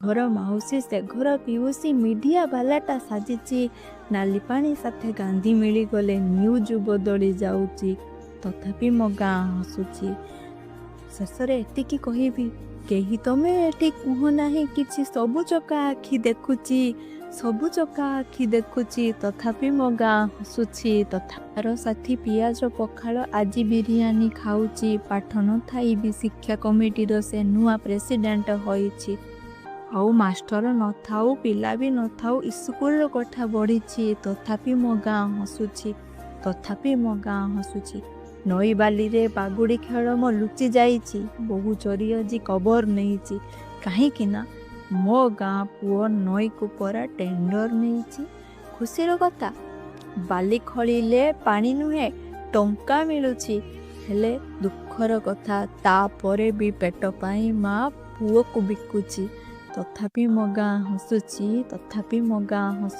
ଘର ମାଉସୀ ସେ ଘର ପିଉସୀ ମିଡ଼ିଆ ବାଲାଟା ସାଜିଛି। ନାଲି ପାଣି ସାଥେ ଗାନ୍ଧୀ ମିଳିଗଲେ ନ୍ୟୁଜ୍ ବଦଳି ଯାଉଛି, ତଥାପି ମୋ ଗାଁ ହସୁଛି। ଶେଷରେ ଏତିକି କହିବି, କେହି ତମେ ଏଠି କୁହ ନାହିଁ କିଛି, ସବୁ ଚକା ଆଖି ଦେଖୁଛି, ସବୁ ଚକା ଆଖି ଦେଖୁଛି, ତଥାପି ମୋ ଗାଁ ହସୁଛି। ତଥାର ସାଥୀ ପିଆଜ ପଖାଳ ଆଜି ବିରିୟାନୀ ଖାଉଛି, ପାଠ ନଥାଇ ବି ଶିକ୍ଷା କମିଟିର ସେ ନୂଆ ପ୍ରେସିଡେଣ୍ଟ ହୋଇଛି। ଆଉ ମାଷ୍ଟର ନଥାଉ, ପିଲା ବି ନଥାଉ, ଇସ୍କୁଲର କୋଠା ବଢ଼ିଛି, ତଥାପି ମୋ ଗାଁ ହସୁଛି, ତଥାପି ମୋ ଗାଁ ହସୁଛି। ନଈ ବାଲିରେ ବାଗୁଡ଼ି ଖେଳ ମୋ ଲୁଚି ଯାଇଛି, ବୋହୂ ଚୋରି ଆଜି କବର ନେଇଛି, କାହିଁକି ନା ମୋ ଗାଁ ପୁଅ ନଈକୁ ପରା ଟେଣ୍ଡର ନେଇଛି। ଖୁସିର କଥା, ବାଲି ଖୋଳିଲେ ପାଣି ନୁହେଁ ଟଙ୍କା ମିଳୁଛି। ହେଲେ ଦୁଃଖର କଥା, ତାପରେ ବି ପେଟ ପାଇଁ ମା ପୁଅକୁ ବିକୁଛି। ତଥାପି ମୋ ଗାଁ ହସୁଛି, ତଥାପି ମୋ ଗାଁ ହସୁଛି।